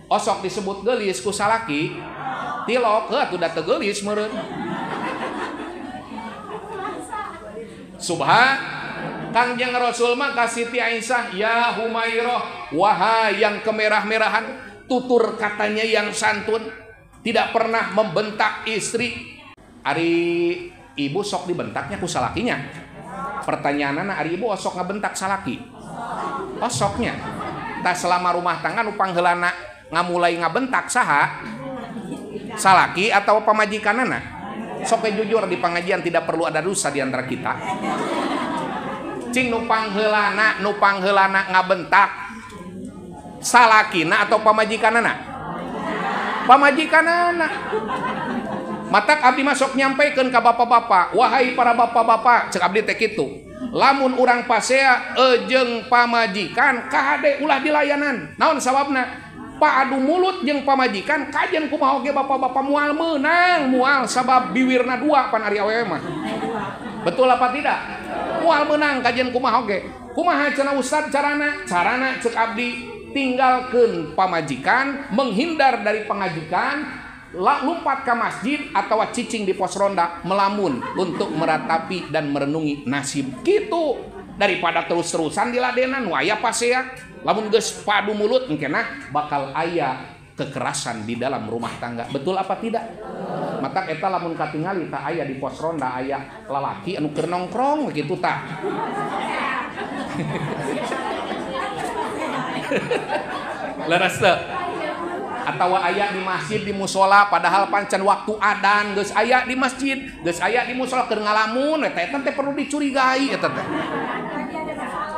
Osok disebut geulis ku salaki tilok heuh atuh da teu geulis meureun. Subhan Kangjeng Rasul mah ka Siti Aisyah, ya Humairah, wahai yang kemerah-merahan, tutur katanya yang santun, tidak pernah membentak istri. Ari ibu sok dibentaknya ku salakinya. Pertanyaanana ari ibu osok ngabentak salaki? Osoknya. Tah selama rumah tangga nu pangheulana ngamulai ngabentak saha? Salaki atau pamajikanana? Sok jujur di pengajian tidak perlu ada dosa di antara kita. Cing nu pangheulana ngabentak salakina atau pamajikanana? Pamajikanana. Matak abdi masuk nyampaikan ka bapak-bapak, wahai para bapak-bapak, cek abdi teh kitu. Lamun urang pasea jeung pamajikan kahade ulah dilayanan. Naon sababna? Paadu mulut jeung pamajikan kajen kumaha oge bapak-bapak moal meunang, moal sabab biwirna dua pan ari awewe mah. Betul apa tidak? Moal meunang kajen kumaha oge. Kumaha cenah ustad carana? Carana cek abdi tinggalkeun pamajikan, menghindar dari pengajikan, lompat ke masjid atau cicing di pos ronda melamun untuk meratapi dan merenungi nasib gitu. Daripada terus-terusan diladenan waya pasea, lamun geus padu mulut engkena bakal aya kekerasan di dalam rumah tangga. Betul apa tidak? Matak eta lamun katingali tak aya di pos ronda aya lalaki anu keur nongkrong kitu tah. Leres teu? Atawa aya di masjid di musola padahal pancen waktu adan geus aya di masjid, geus aya di musola keur ngalamun eta eta teh perlu dicurigai eta teh.